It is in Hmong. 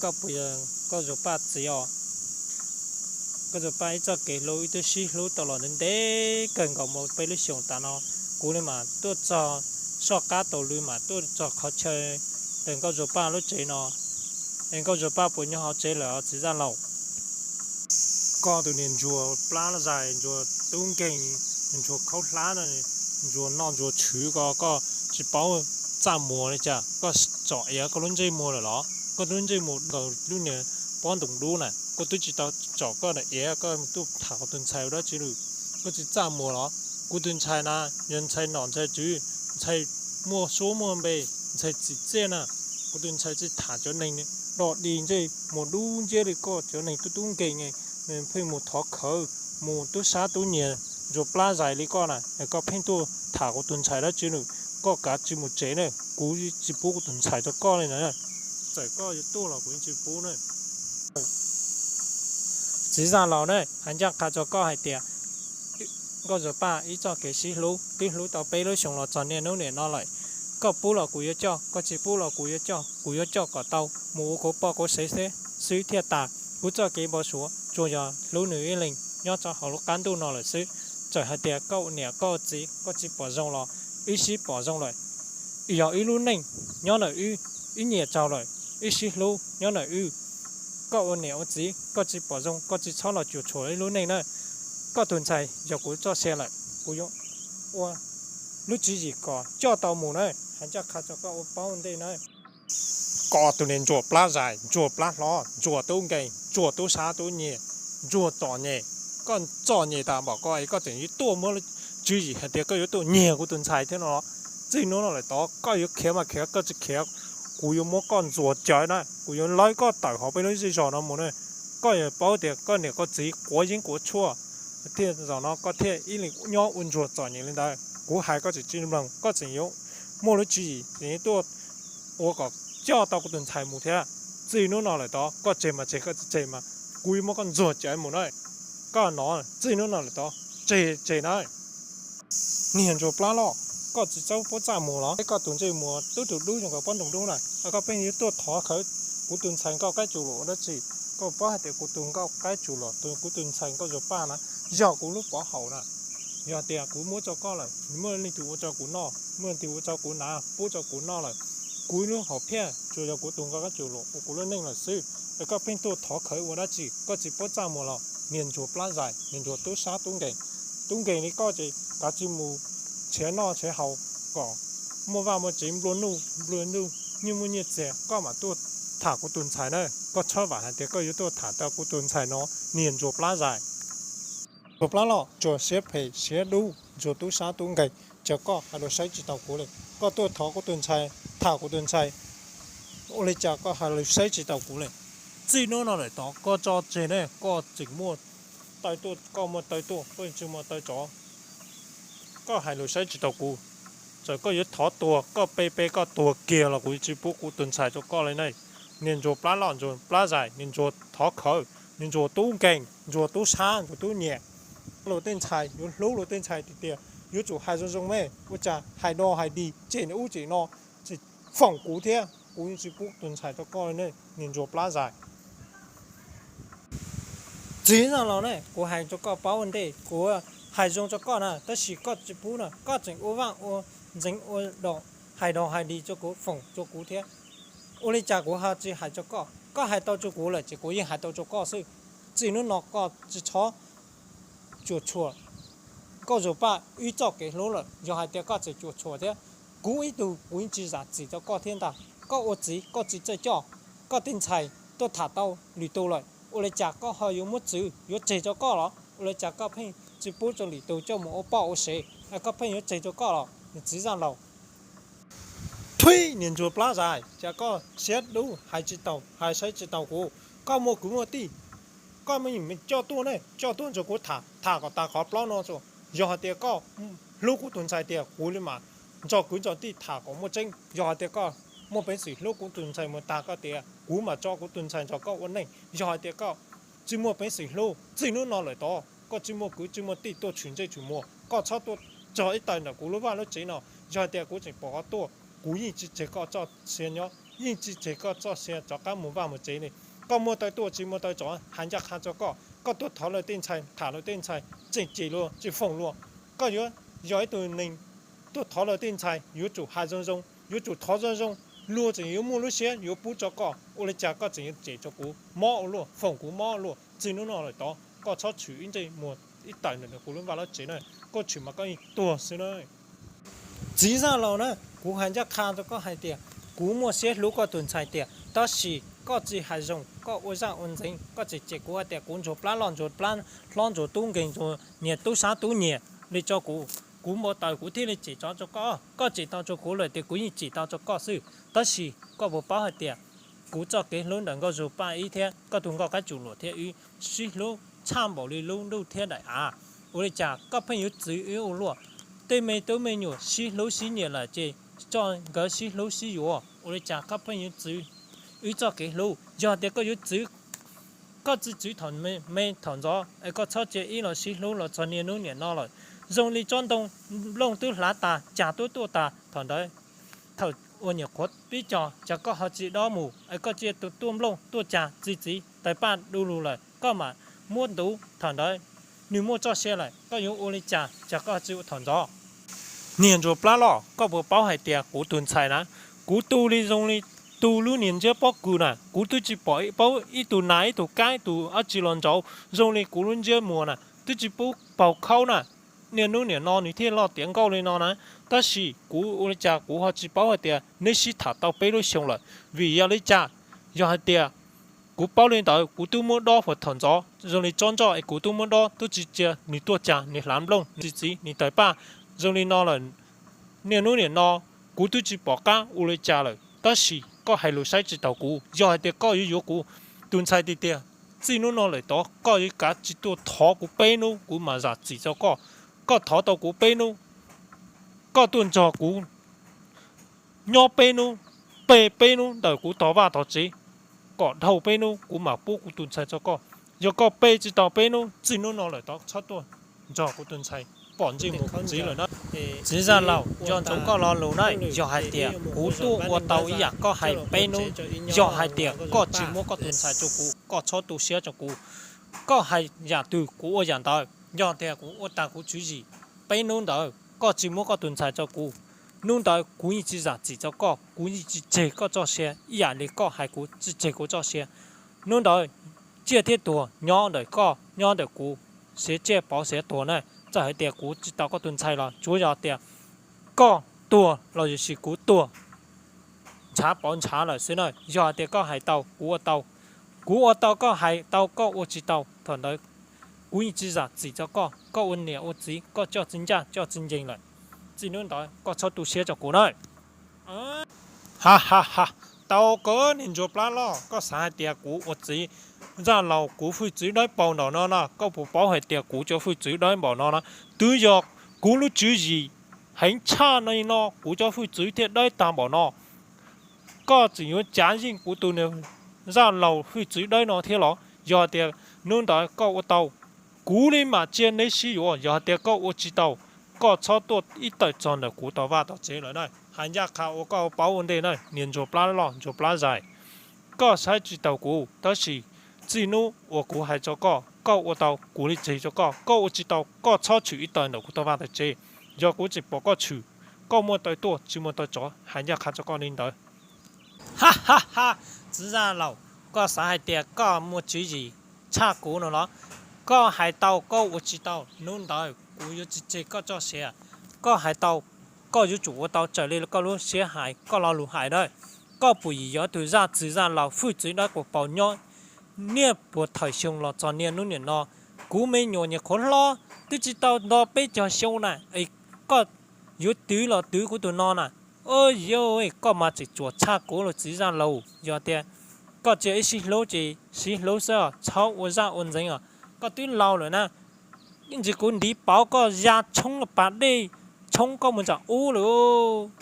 Koj puas yog Nkauj Zuag Paj txiv os? Nkauj Zuag Paj ib txoj kev hlub wb twb sib hlub tau los ntev ntev kawg nkaus mus peb lub xyoos tas no, kuv li mas tuaj txog soj qab taug lw mas tuaj txog qhov chaw ntawm Nkauj Zuag Paj lub tsev no. Es Nkauj Zuag Paj puas nyob hauv tsev lawm os txiv Zaj Laus? Koj tus niag ntsuag plab zais, ntsuag tub nkeeg, ntsuag khaub hlab no, ntsuag noj ntsuag tshwv ko, koj tsis paub txaj muag li cas? Koj tsom iav koj lub ntsej muag lawm los? Koj lub ntsej muag nkaus lub niag pob ntoos dub na, koj twb tsis tau tsom koj daim iav, koj tuaj tham kuv tus ntxhais ua dab tsi lawm? Koj tsis txaj muag los? Kuv tus ntxhais na, yog ntxhais nom ntxhais tswv, ntxhais muaj suab muaj npe, ntxhais txim txiaj na. Kuv tus ntxhais tsis tham cov neeg dog dig ntsej muag dub nciab li koj cov neeg tub tub nkeeg, pheej mus thov khawv, mus tub sab tub nyiag, ntsuag plab zais li koj na, koj pheej tuaj tham kuv tus ntxhais dab tsi lawm? Koj kav tsij mus tsev na, kuv tsis pub kuv tus ntxhais rau koj li na. Txawm koj yuav tuaj los kuv yeej tsis pub na. Txiv Zaj Laus na, hais ncaj qha rau koj hais tias Nkauj Zuag Paj ib txoj kev sib hlub twb hlub tau peb lub xyoos los txog niaj hnub niam no lawm. Koj pub los kuv yuav coj, koj tsis pub los kuv yuav coj, kuv yuav coj kom tau mus ua kuv poj kuv sev xwb thiaj tas. Kuv txoj kev npau suav tsuas yog hlub nws ib leeg nyob rau hauv lub qab ntuj no lawm xwb. Txawm hais tias koj ua niam koj ua txiv koj tsis pom zoo los wb sib pom zoo lawm. Yog wb lub neej nyob ntawm wb, wb nyiam txaus lawm, wb sib hlub nyob ntawm wb. Koj ua niam ua txiv koj tsis pom zoo koj tsis txhob los cuam tshuam wb lub neej na. Koj tus ntxhais yog kuv txoj sia lawm, kuv yuav ua lub tswv yim kom coj tau mus na, hais ncaj qha rau koj ua paub ua ntej na. Koj tus niag ntsuag plab zais, ntsuag plab hlob, ntsuag tub nkeeg, ntsuag tub sab tub nyiag, ntsuag txom nyem. Koj txom nyem tas npaum koj es koj tseem yuav tuaj muab tswv yim hais tias koj yuav tuaj nyiag kuv tus ntxhais thiab no los? Txij hnub no lawm tod koj yuav khiav mas khiav, koj tsis khiav kuv yuav muab koj ntxuag cawv na, kuv yuav lawv koj tawm hauv peb lub zej zos no mus na. Koj yuav paub tias koj niam koj txiv quav yeeb quav tshuaj thiaj zaum no koj thiaj ib leeg nyob ua ntsuag txom nyem li ntawd. Kuv hais koj tseem tsis mloog, koj tseem yuav muaj lub tswv yim tseem yuav tuaj ua kom coj tau kuv tus ntxhais mus thiab. Txij hnub no lawm tod koj tseg mas tseg, koj tsis tseg mas kuv yuav muab koj ntxuag cawv mus na. Koj hnov, txij hnub no lawm tod tseg tseg na. Niag ntsuag plab loj, koj tsis txawj paub txaj muag los? Koj tus ntsej muag tub tus dub zoo nkaus pob ntoos dub na, koj pheej yuav tuaj thov khawv kuv tus ntxhais Nkauj Qaib Tsuas Luam ua dab tsi? Koj paub hais tias kuv tus Nkauj Qaib Tsuas Luam, tus kuv tus ntxhais Nkauj Zuag Paj na, yog kuv lub pov haum na. Yog tias kuv muab rau koj lawm, muaj leej twg ua rau kuv noj, muaj leej twg ua rau kuv hnav, pub rau kuv noj lawm, kuv lub hom phiaj tsuas yog kuv tus Nkauj Qaib Tsuas Luam ua kuv lub neej lawm xwb. Es koj pheej tuaj thov khawv ua dab tsi? Koj tsis paub txaj muag los? Niag ntsuag plab zais, niag ntsuag tub sab tub nkeeg. Tub nkeeg li koj ces kav tsij mus nrhiav noj nrhiav haus kom muaj vaj muaj tsev, nplua nuj nplua ntuj, nyiaj muaj nyiaj txiag, koj mam tuaj tham kuv tus ntxhais na. Koj txhob vam hais tias koj yuav tuaj tham tau kuv tus ntxhais no, niag ntsuag plab zais. Ntsuag plab loj, ntsuag siab phem siab dub, ntsuag tub sab tub nkeeg, cas koj hais lus saib tsis taus kuv li? Koj tuaj thov kuv tus ntxhais, tham kuv tus ntxhais, ua li cas koj hais lus saib tsis taus kuv li? Txij hnub no lawm tod koj tso tseg ne, koj tseem muaj taw tuaj koj muaj taw tuaj, koj tsis muaj taw tso. Koj hais lus saib tsis taus kuv, txawm koj yuav thov tuag, koj pe pe koj tuag kiag los kuv tsis pub kuv tus ntxhais rau koj li ne. Niag ntsuag plab loj, ntsuag plab zais, niag ntsuag thov khawv, niag ntsuag tub nkeeg, ntsuag tub sab, ntsuag tub nyiag. Luag tej ntxhais yuav hlub luag tej ntxhais tiag tiag yuav tsum hais zoo zoo me, ua cas hais dog hais dig, cem ub cem no, tsis foom kuv thiab, kuv yeej tsis pub tus ntxhais rau koj li ne, niag ntsuag plab zais. Txiv Zaj Laus ne, kuv hais rau koj paub ua ntej, kuv hais zoo rau koj na, tab sis koj tsis pub na, koj tseem ua vaj ua ntxeev ua dog, hais dog hais dig rau kuv, foom rau kuv thiab. Ua li cas kuv ho tsis hais rau koj? Koj hais tau rau kuv lawm ces kuv yeej hais tau rau koj xwb. Txij hnub no koj tsis txhob cuam tshuam Nkauj Zuag Paj wb txoj kev hlub lawm. Yog hais tias koj tseem cuam tshuam thiab, kuv ib tug kuv yeej tsis zam txim rau koj thiab ntag. Koj ua txiv koj tsis txawj coj koj tej ntxhais tuaj tham tau lwm tus lawm, ua li cas koj ho yuav muab txwv yuav tseg rau koj los? Ua li cas koj pheej tsis pub rau lwm tus coj mus ua poj ua sev, koj pheej yuav tseg rau koj los, niag txiv Zaj Laus? Thuib, niag ntsuag plab zais, cas koj siab dub, hais tsis taus, hais saib tsis taus kuv. Koj muaj kwv muaj tij, koj me me coj tuaj ne, coj tuaj nrog kuv tham, tham kom tas qhov plaub no tso. Yog hais tias koj hlub kuv tus ntxhais tiag, kuv li mas nrog kwv nrog tij tham kom muaj tseeb. Yog hais tias koj muaj peev xwm hlub kuv tus ntxhais mus tag koj tias, kuv mam tso kuv tus ntxhais nrog koj ua neej. Yog hais tias koj tsis muaj peev xwm hlub, txij hnub no lawm tod koj tsis muaj kwv tsis muaj tij tuaj tshwm ntsej tshwm muag, koj txhob tuaj txog ib taw ntawm kuv lub vaj lub tsev no. Yog hais tias kuv tseem pom koj tuaj, kuv yeej tsis tseg koj txoj sia nyob. yeej tsis tseg koj txoj sia rov qab mus vaj mus tsev li. Koj muaj taw tuaj tsis muaj taw tsov, hais ncaj qha rau koj, koj tuaj thov lawv tej ntxhais, tham lawv tej ntxhais, tseem cem luag tseem foom luag. Koj yuav yog ib tug neeg tuaj thov lawv tej ntxhais yuav tsum hais zoo zoo, yuav tsum thov zoo zoo, luag tseem yuav muaj lub siab yuav pub rau koj. Ua li cas koj tseem yuav cem rau kuv mob ua luaj, foom kuv mob ua luaj? Txij hnub no lawm tod koj txhob tshwm ib ntsej muag ib tawm ntawm kuv lub vaj lub tsev na, koj tshwm mas koj yeej tuag xwb na. Txiv zaj laus na, kuv hais ncaj qha rau koj hais tias kuv muaj siab hlub koj tus ntxhais tiag, tab sis koj tsis hais zoo, koj ua zaj ua ntxeev, koj tseem cem kuv hais tias kuv ntsuag plab loj ntsuag plab hlob, ntsuag tub nkeeg, ntsuag nyias tub sab tub nyias li rau kuv. Kuv npau taws kuv thiaj li cem tsov rau koj, koj cem tau rau kuv lawm tias kuv yeej cem tau rau koj xwb. Tab sis koj puas paub hais tias kuv txoj kev hlub ntawm Nkauj Zuag Paj Ib thiab koj tus Nkauj Qab Tsum Luam thiab wb sib hlub tshaj npaum li lub ntuj thiab daim av. Ua li cas koj pheej yuav txwv wb ua luaj? Tej me tub me nyuam sib hlub sib nyiam lawm ces coj nkawd sib hlub sib yuav. Ua li cas koj pheej yuav txwv wb txoj kev hlub? Yog tias koj yuav txwv, koj txwv txwv thaum me thaum ntxov es koj txhob cia wb los sib hlub los txog niaj hnub niam no lawm. Zoo li tsob ntoo nplooj twb hlav tas, cag twb tuaj tas, thaum ntawd thaum uas nyuam qhuav pib cog, cas koj ho tsis dob mus es koj cia tus tuaj nplooj tuaj cag txi txiv tais paj du lug lawm, koj mam muab ntuv, thaum ntawd nws muaj txoj sia lawm, koj yuav ua li cas, cas koj tsis ua thaum ntxov? Niag ntsuag plab loj, koj puas paub hais tias kuv tus ntxhais na, kuv tu li zoo li tu lub niag ntsiab pob kws na, kuv twb tsis pom paub ib tug nas ib tug kab ib tug dab tsi los ntsauv zoo li kuv lub ntsiab muag na, twb tsis pub paug khaub na. Niaj hnub niam no nws thiaj loj tiav nkauj li no na. Tab sis kuv ua li cas kuv ho tsis paub hais tias neb sib tham tau peb lub xyoo lawm, vim yog li cas? Yog hais tias kuv paub li ntawd kuv twb muab dob puag thaum ntxov zoo li tsob ntsoj es kuv twb muab dob, twb tsis cia nws tuaj cag nws hlav nplooj, nws txi txiv nws tais paj zoo li no lawm. Niaj hnub niam no kuv twb tsis pom qab ua li cas lawm, tab sis koj hais lus saib tsis taus kuv. Yog hais tias koj yuav yuav kuv tus ntxhais tiag tiag, txij hnub no lawm tod koj yuav kav tsij tuaj thov kuv peb hnub kuv mam zam txim rau koj. Koj thov tau kuv peb hnub, koj tuaj nrog kuv nyob peb hnub, pe peb hnub ntawm kuv tog vaj tog tsev, kom dhau peb hnub kuv mam pub kuv tus ntxhais rau koj. Yog koj pe tsis tau peb hnub, txij hnub no lawm tod txhob tuaj nrog kuv tus ntxhais pom ntsej muag kuv txiv lawm na. Txiv zaj laus, nco ntsoov koj lo lus na, yog hais tias kuv tuaj ua tau ib yam koj hais peb hnub, yog hais tias koj tsis muab koj tus ntxhais rau kuv, koj txhob tu siab rau kuv. Koj hais yam twg kuv ua yam ntawd, yog tias kuv ua tag kuv tswv yim, peb hnub ntawd koj tsis muab koj tus ntxhais rau kuv, hnub ntawd kuv yeej tsis zam txim rau koj, kuv yeej tsis tseg koj txoj sia ib yam li koj hais kuv tsis tseg kuv txoj sia. Hnub ntawd tsiaj thiab tuag nyob ntawm koj nyob ntawm kuv, siav tsiaj pov siav tuag na. Txawm hais tias kuv tsis tau koj tus ntxhais los tsuav yog tias koj tuag los yog sis kuv tuag, ntshav pov ntshav lawm xwb na. Yog hais tias koj hais tau kuv ua tau, kuv ua tau koj hais tau koj ua tsis tau, thaum ntawd kuv yeej tsis zam txim rau koj. Koj ua niam ua txiv koj coj tsis ncaj coj tsis ncees lawm, txij hnub ntawd koj txhob tu siab rau kuv na. Ha ha ha, tau kawg niag ntsuag plab loj, koj xav hais tias kuv ua txiv zaj laus kuv hwj txwv dawb paug npaum no na? Koj puas paub hais tias kuv cov hwj txwv dawb npaum no na? Twb yog kuv lub tswv yim heev tshaj no li no kuv cov hwj txwv thiaj dawb tag npaum no. Koj tseem yuav cav yeej kuv tus niag zaj laus hwj txwv dawb no thiab los? Yog tias hnub ntawd koj ua tau, kuv li mam tsia neb sib yuav. Yog hais tias koj ua tsis tau, koj txhob tuaj ib tawm txog ntawm kuv tog vaj tog tsev lawm na. Hais ncaj qha ua koj paub ua ntej na, niag ntsuag plab loj ntsuag plab zais. Koj saib tsis taus kuv, tab sis txij hnub uas kuv hais rau koj, koj ua tau kuv li tseg rau koj, koj ua tsis tau koj txhob tshwm ib tawm ntawm kuv tog vaj tog tsev. Yog kuv tseem pom koj tshwm, koj muaj taw tuaj tsis muaj taw tsov, hais ncaj qha rau koj li ntawd. Ha ha ha, txiv zaj laus, koj xav hais tias koj muaj tswv yim tshaj kuv no los? Koj hais tau koj ua tsis tau, hnub ntawd kuv yuav tsis tseg koj txoj sia. Koj hais tau, koj yuav tsum ua tau raws li koj lub siab hais, koj lo lus hais na. Koj puas yim yog tus zaj txwv zaj laus hwj txwv dawb paug paug nyob niaj puag thawm xyoo los txog niaj hnub niam no? Kuv me nyuam nyuam qhuav hlob twb tsis tau nto peb caug xyoo na, es koj yuav twv los twv kuv tus no na. Yog koj mas tseem txawj tshaj kuv los txiv zaj laus. Yog tias koj tsis ib sib hlub ces sib hlub xwb, txhob ua zaj ua ntxeev os. Koj twb laus lawm na, ib ntsis kuv ntiv pauv koj ya tshoob pas dej, tshoob koj mus nram ub lawm.